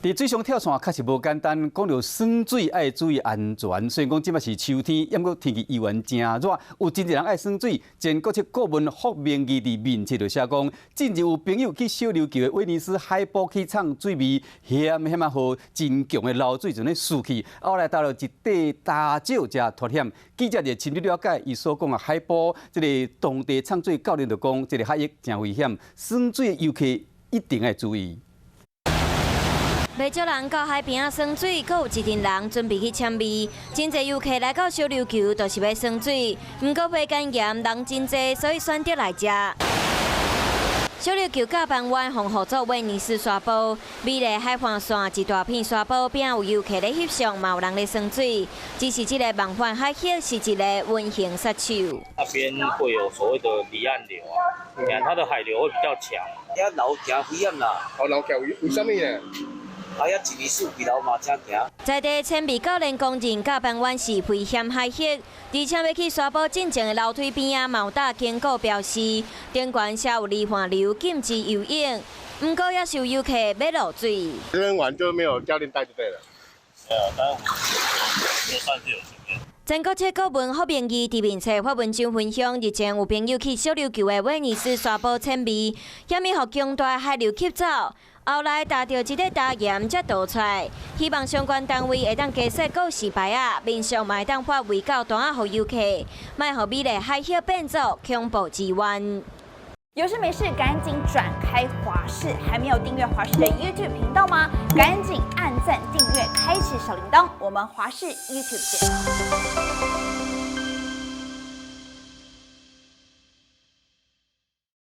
佇水上跳傘確實無簡單，講著耍水愛注意安全。雖然講這擺是秋天，毋過天氣依然誠熱，有真濟人愛耍水。前國策顧問霍明義佇面冊就寫講，近日有朋友去小琉球的威尼斯海埔去衝水味，險險仔予真強的流水就咧輸去，後來踏著一塊礁石才脫險。記者就深入了解，伊所講的海埔這个當地衝水教練就講，這个海域誠危險，耍水的遊客一定愛注意。袂少人到海邊仔耍水，閣有一陣人準備去潛味。真濟遊客來到小琉球，就是欲耍水。毋過花崗岩人真濟，所以選擇來遮。小琉球甲班灣防護組威尼斯沙埔，美麗海岸線一大片沙埔邊有遊客咧翕相，嘛有人咧耍水。只是這个往返海域是一个隱形殺手。那邊會有所謂的離岸流啊，你看它的海流會比較強。遐流誠危險啦。哦，流橋為啥物呢？啊，遐一年四季流嘛誠行。在地潛味教練公認甲班灣是危險海域，而且欲去沙埔進前的樓梯邊仔，嘛有打警告標示，頂懸寫有離岸流禁止游泳。毋過也是有遊客欲落水。這邊玩就沒有教練帶就對了。沒有，但我們算是有經驗。前國策顧問霍明義佇面冊發文章分享，日前有朋友去小琉球的威尼斯沙埔潛味，險予強大海流吸走。後來踏著一塊礁岩才逃出來，希望相關單位會當加設告示牌仔，民眾嘛會當發衛教單仔予遊客，莫予美麗海域變做恐怖之灣。有事沒事趕緊轉開華視，還沒有訂閱華視的 YouTube 頻道嗎？趕緊按讚訂閱，開啟小鈴鐺。我們華視 YouTube 見。